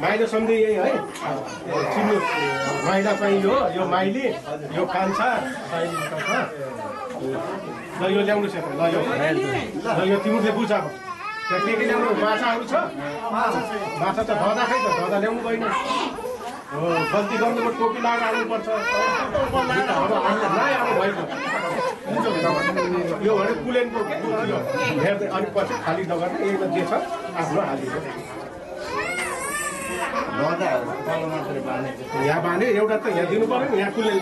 माइलो सम्झि यही है चिन्नु माइला चाहिँ यो माइली यो कान्छा ल यो ल्याउनु छ ल यो तिमीले बुझाएको त्यहाँ के ल्याउनु माछाहरू छ माछा त धदा खै त धदा ल्याउनु भएन हो गल्ती गर्नुको टोपी लगाएर आउनुपर्छ यो भने कुलेनको हेर्दै अलिक पछि खाली नगर्ने यसमा जे छ आफ्नो हालिदियो यहाँ बाँधे एउटा त यहाँ दिनु पर्यो नि यहाँ कुलेन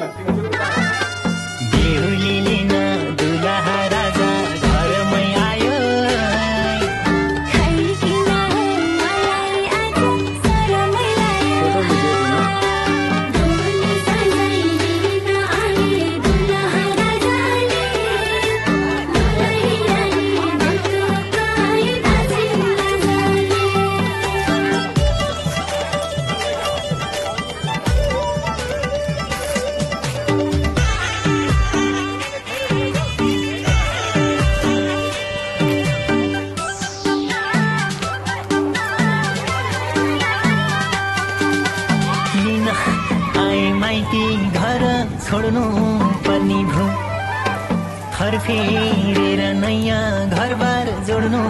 घर छोड्नु पर्ने भो फर्फेरेर नयाँ घरबार जोड्नु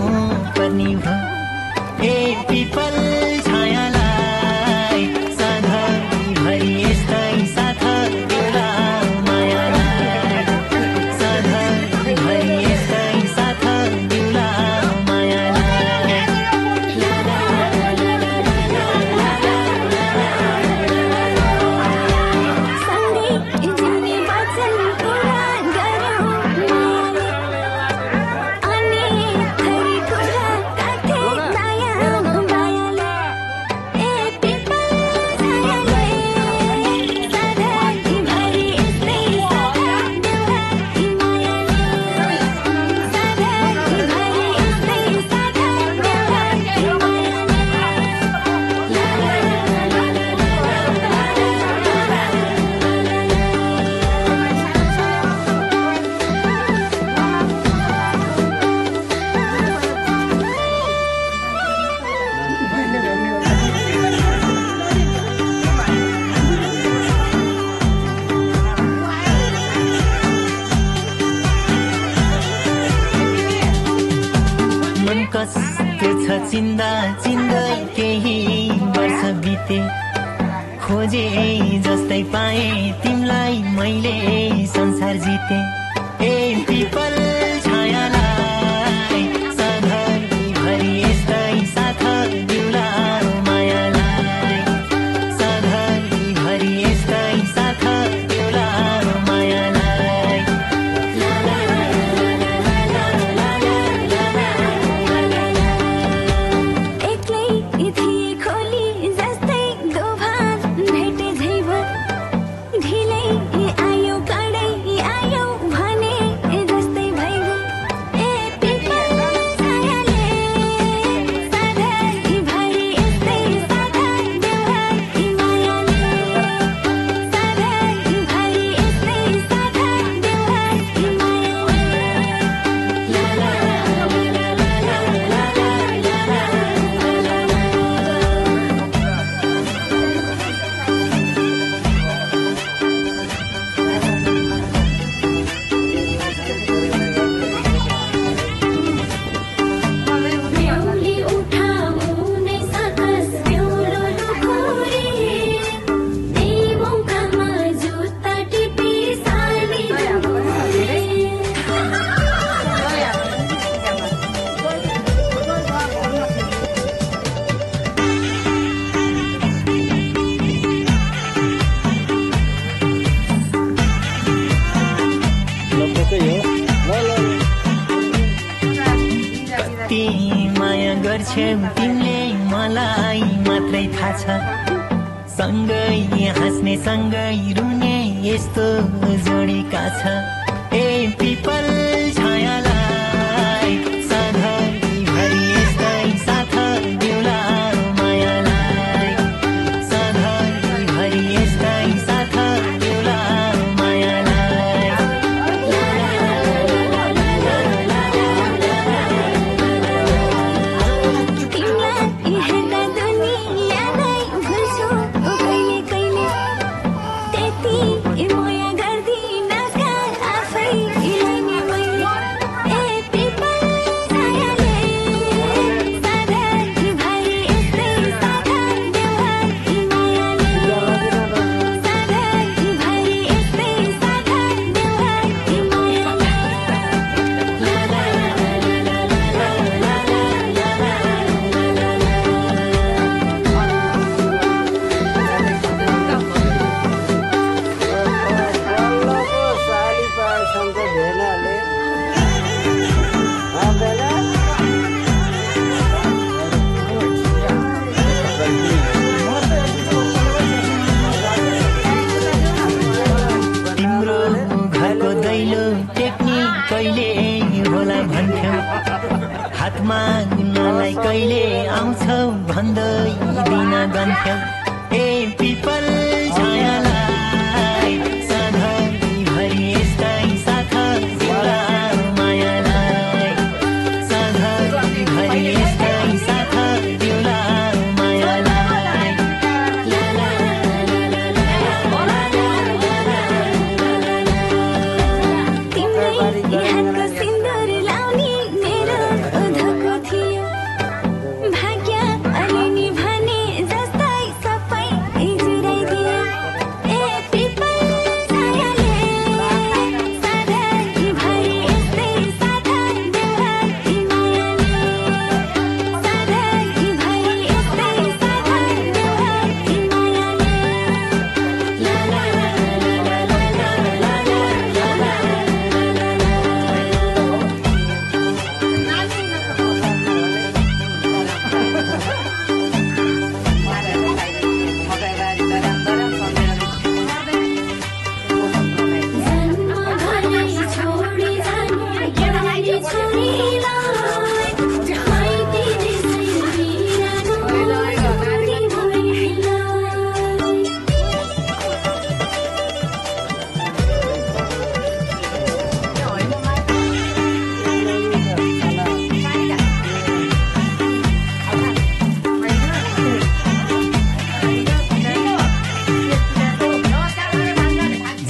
पर्ने भो ए पिपल छायालाई सधैँभरि यस्तै साथ देला मायालाई सधैँभरि यस्तै साथ देला यस्तो छ चिन्दा चिन्दै केही वर्ष बिते खोजे जस्तै पाए तिमीलाई मैले संसार जिते ए पिपल छायालाई सधैँभरि यस्तै साथ दिउला मायालाई सधैँभरि यस्तै साथ दिउला मायालाई एक्लै थिए खोली जस्तै दोभान भेटे झैभर ढिलै आयो कडै आयो भने जस्तै भइगयो ए पिपल छायाले सधैँभरि यस्तै साथ देउला मायाले सधैँभरि यस्तै साथ देउला बेहुली उठाउने साकस बेहुलो लुखुरी त्यही मौकामा जुत्ता टिपी साली कति माया गर्छौ तिमीले मलाई मात्रै थाहा छ सँगै हाँस्ने सँगै रुने यस्तो जोडीका छ ए पिपल छायालाई सधैँभरि यस्तै साथ दिउला मायालाई सधैँभरि यस्तै साथ दिउला मायालाई तिमीलाई हेर्दा दुनियाँलाई भुल्छु कहिले कहिले त्यति माया गर्दिन आफैलाई नि मैले ए पिपल छायाले सधैँभरि यस्तै साथ देउला मायाले सधैँभरि यस्तै साथ देउला तिम्रो घरको दैलो टेक्ने कहिले होला भन्थ्यौ हातमा नलाई कहिले आउँछौ भन्दै दिन गन्थ्यौ ए पिपल छायालाई सधैँभरि यस्तै साथ दिउला मायालाई सधैँभरि यस्तै साथ दिउला मायालाई तिम्रै हातको सिन्दुर लाउने मेरो धोको थियो भाग्य अलिनी भने जस्तै सबै जुराइदियो ए पिपल छायाले सधैँभरि यस्तै साथ देउला मायाले सधैँभरि यस्तै साथ देउला जन्मभरि छोडी जानु एउटी छोरीलाई माइती देशै बिरानो छोडी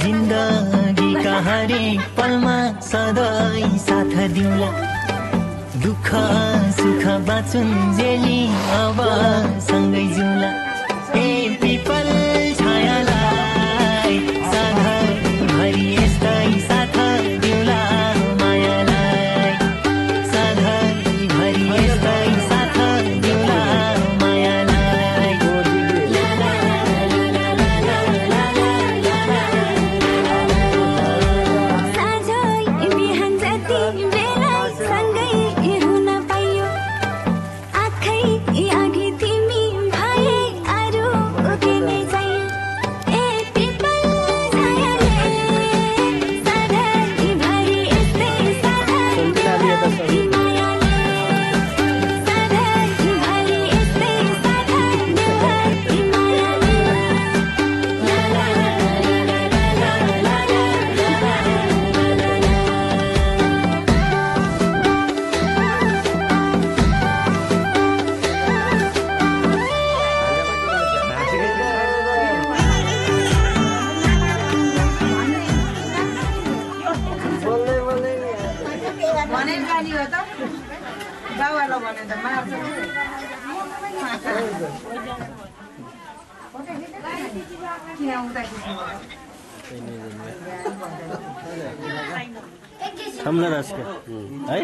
जिन्दगीका हरेक पलमा सधैँ साथ दिउला दुःख सुख बाँचुन्जेली अब सँगै जिउला ए पिपल छायालाई साधभरि यस्तै साथ दिउला मायालाई साधभरि यस्तै साथ दिउला मायालाई साझै बिहान जति बेला सँगै हुन पाइयो आँखै अघि तिमी भए अरू के नै चाहियो ए पिपल छायाले सधैँभरि यस्तै साथ दिउला मायाले सधैँभरि यस्तै साथ दिउला मायाले भने गाली हो त गाउँवाला भने त मार्छ किन आउँदाखेरि थाम्न रास्का है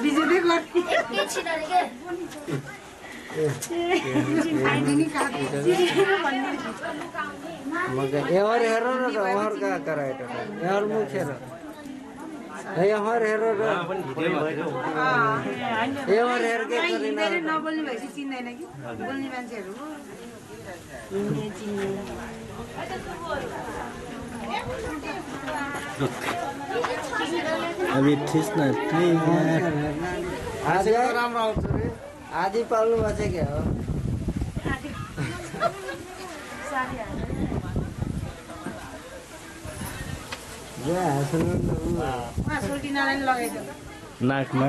बिजुली गर्ने यहाँ हेर न त अहर कहाँ कराएर यहाँ मुख हेर यहाँ हेर र यहाँ हेर के धेरै नबोल्ने भएपछि चिन्दैन कि बोल्ने मान्छेहरू अभी ठिस्न आधी राम्रो आउँछ रे आधी पाल्नु भएको क्या हो सोल्टी नारायण लगेको नाकमा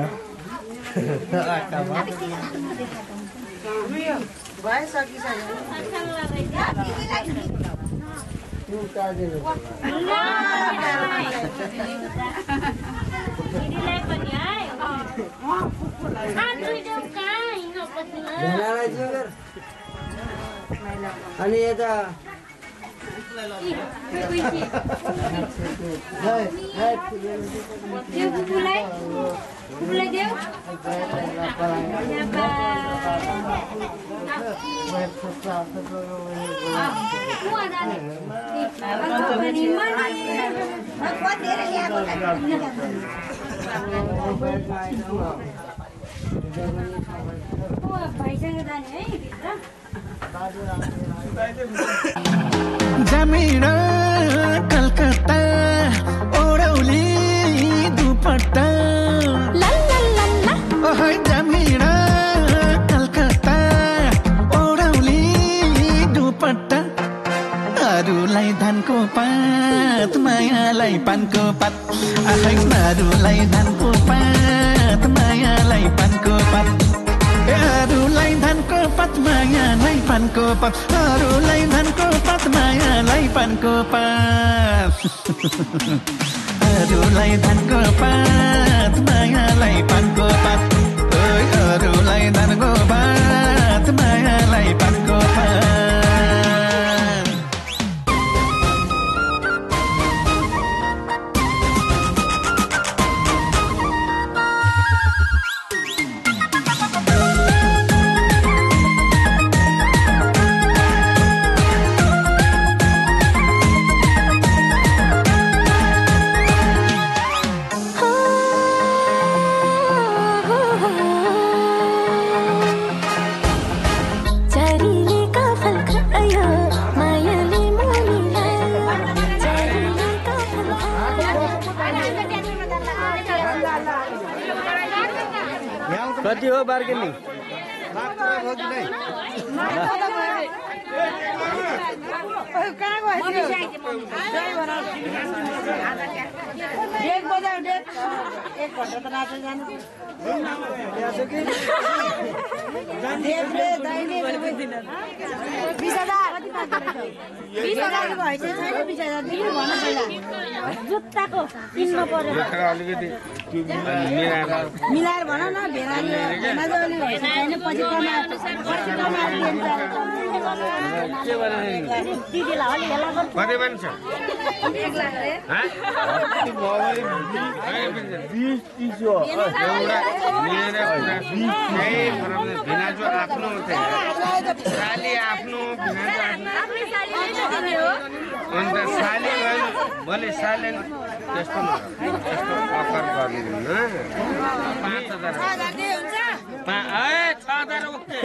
भयो सकिसक्यो अनि यता जमीन कलकत्ता ओढौली दुपट्टा ओहो जमीन कलकत्ता ओढौली दुपट्टा अरूलाई धानको पात मायालाई पानको पात आखै अरूलाई धानको पात मायालाई पानको पात अरूलाई धानको पात मायालाई पानको पात अरूलाई धानको पात मायालाई पानको पात अरूलाई धानको पात मायालाई पानको पात अरूलाई धानको पात मायालाई पानको पात कति हो बार्गेनिङ कहाँ गयो डेक बजाऊ डेक 1 घन्टा त नाच्दै जानु जुत्ताको किन्नु पर्यो मिलाएर भन न पछि दिदीलाई अलि हेला कति बन्छ 1 लाख रे भिनाजु आफ्नो साली आफ्नो अन्त साली भोलि साली त्यस्तो त्यस्तो अफर गरिदिनु 5,000 6,000 ओके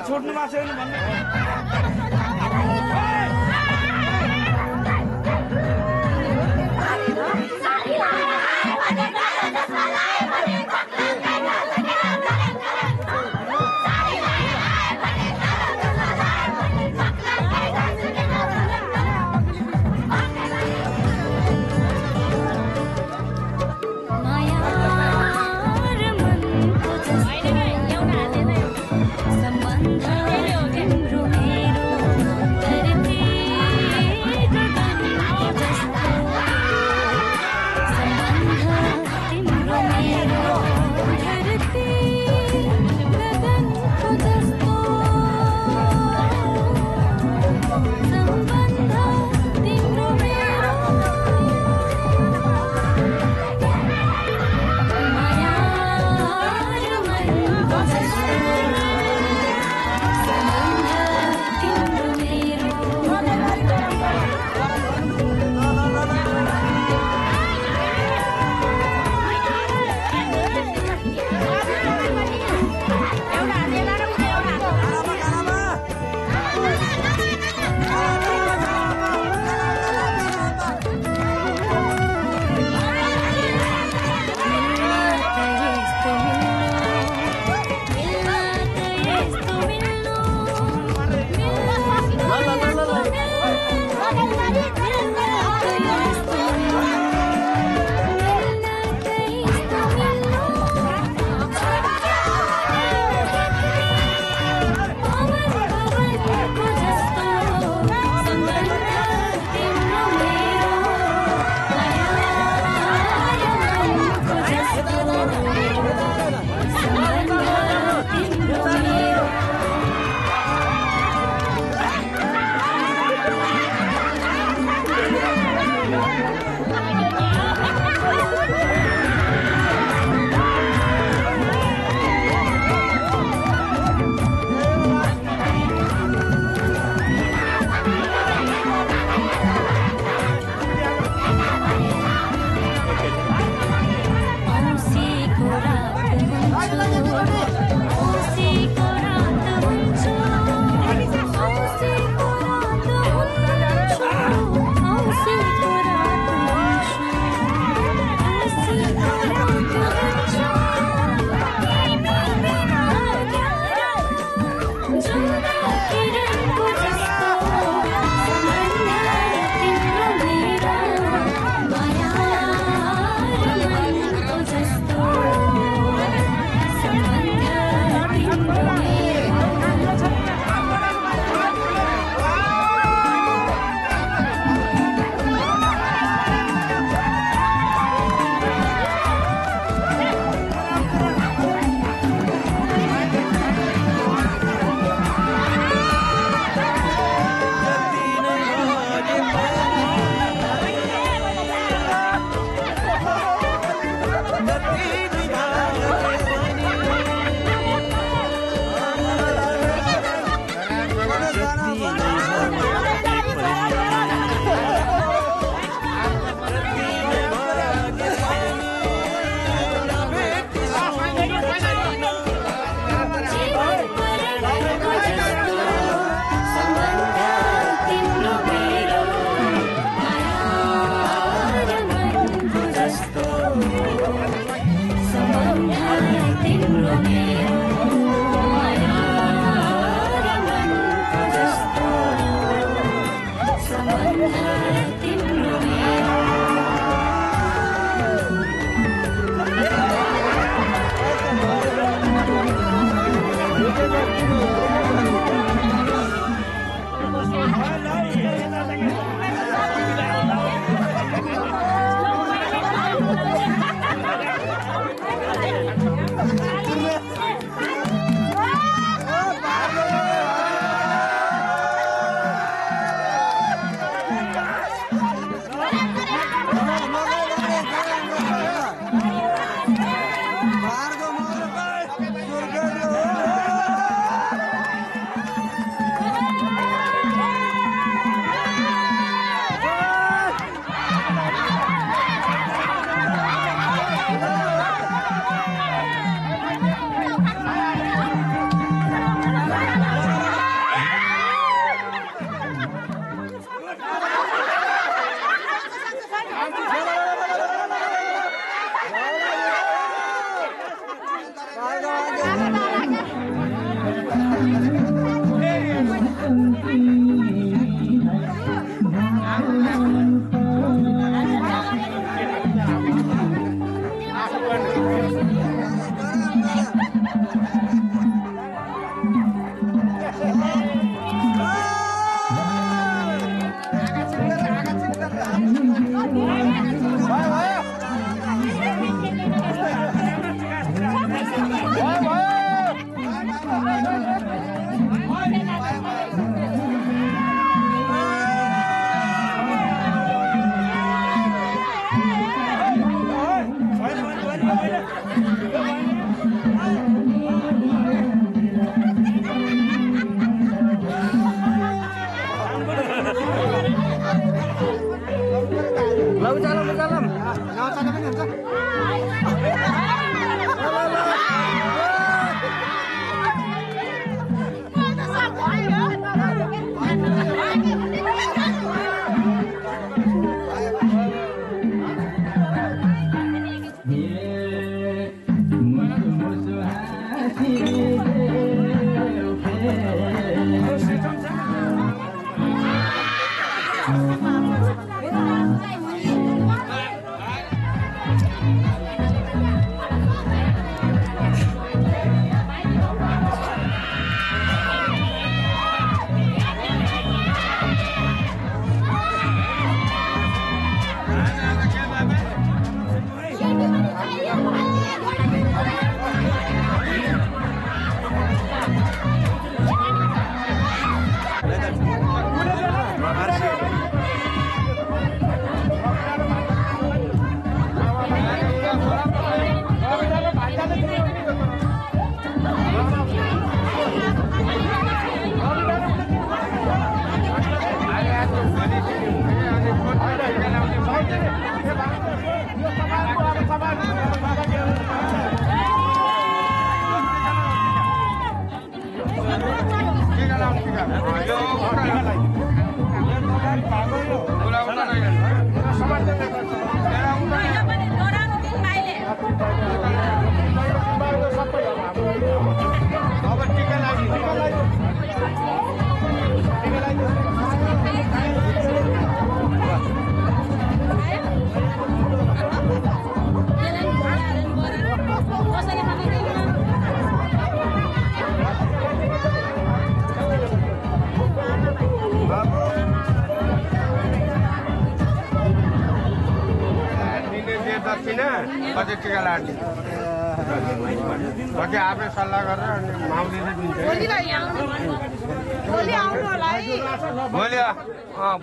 छोड्नु भएको छैन सम्बन्ध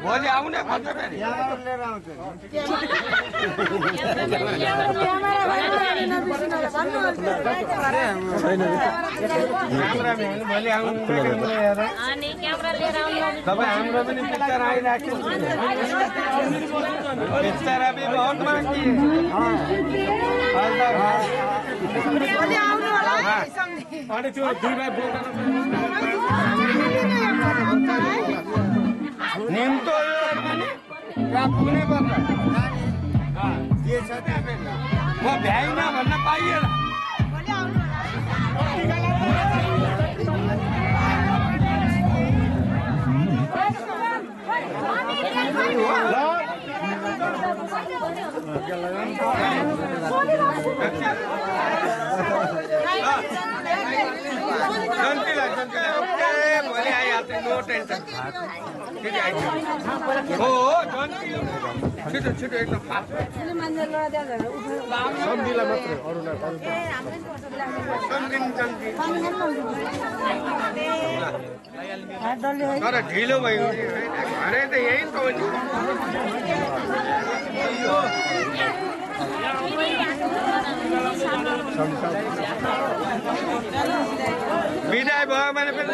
भोलि आउने भन्छ फेरि तपाईँ हाम्रो पनि पिक्चर आइराख्यो पिक्चर अभी बहुत बाँकी अनि त्यो दुई भाइ निम्तो पुग्नै पर्छ म भ्याइन भन्न पाइएन भोलि आइहाल्छ नो टेन्सन हो छिटो छिटो एकदम तर ढिलो भयो घरै त यही त हो नि विदाय भयो भने फेरि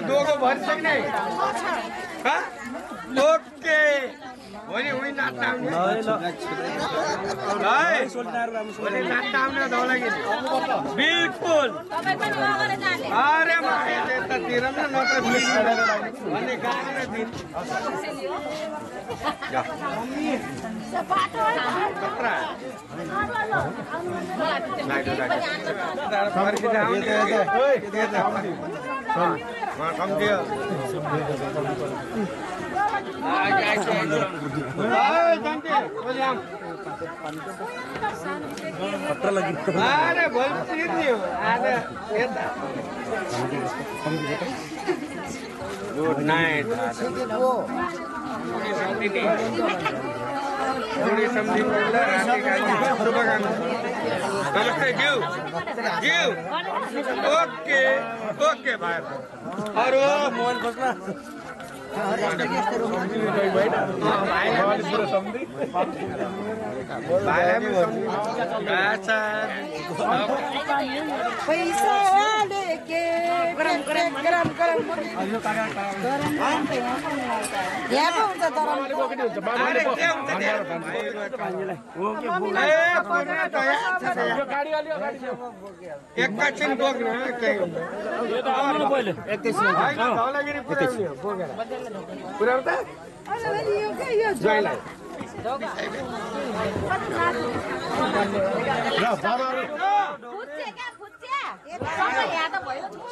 दोगो भरिसक्ने ओके भोलि उही नाच्न आउने है भोलि नाच्न आउने धौलागिरी बिल्कुल अरे मायाले त तिर न त भन्ने गाएर दिन अरे गुड नाइट नमस्ते ज्यू ज्यू ओके ओके भाइ अरू मोहन खोज्न पैसा लेके गरम गरम गरम गरम यहाँ हुन्छ एकैछिन बोक्नु पुऱ्याउ त ज्वाइँलाई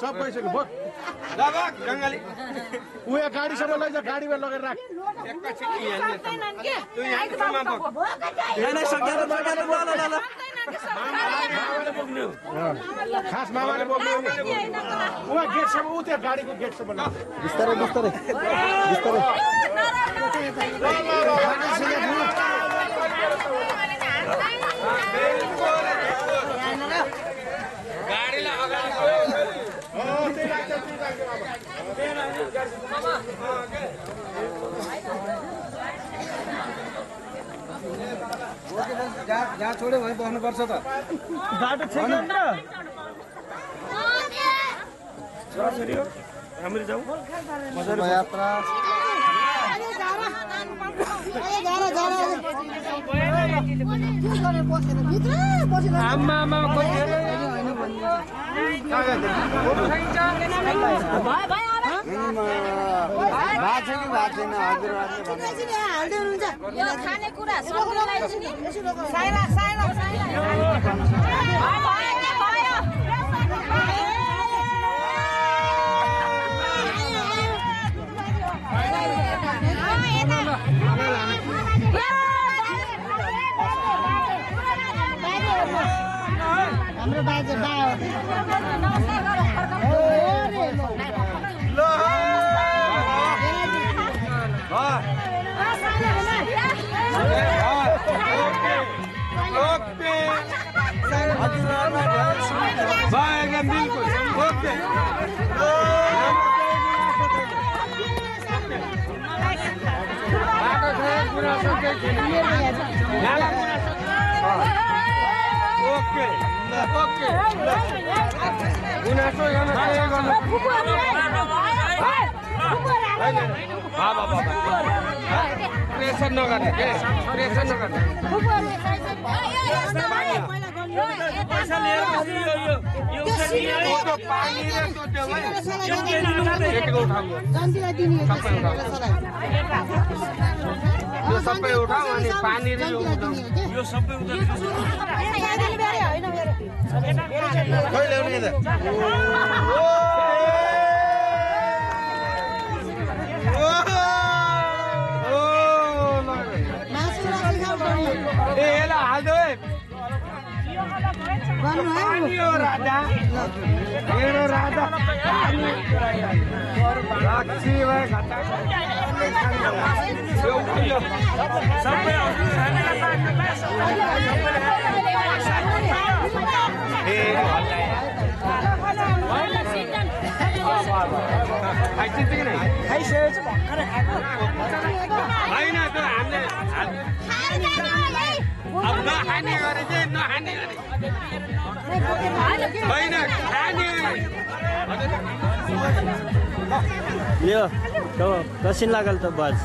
सब पैसाको भो जङ्गली उयो गाडीसम्म लैजा गाडीमा लगेर राख खास मामाले बोल्नु उहाँ गेटसम्म उ त्यहाँ गाडीको गेटसम्म बिस्तारै बिस्तारै बिस्तारै गाडीलाई अगाडि जहाँ छोड्यो भने बस्नुपर्छ त बाटो छैन राम्ररी जाऊ यात्रा खानेकुरा हाम्रो बाजे बिल्कुल ओके ओके ओके गुनासो यहाँ प्रेसर नगर्ने के प्रेसर नगर्ने यो सबै उठाऊ अनि पानी यो सबै हाल्दो राजा मेरो राजा होइन त्यो हामीले अब नखाने गरे चाहिँ नखाने गरे होइन खाने लियो तो कसिन लागल त बाज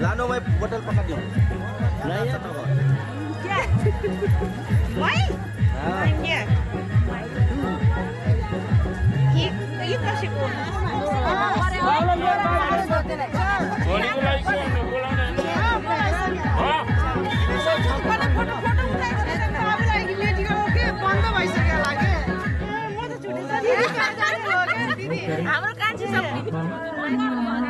लानो भाइ बोतल पकाइदियो नहीं है तो हाम्रो कान्छी सब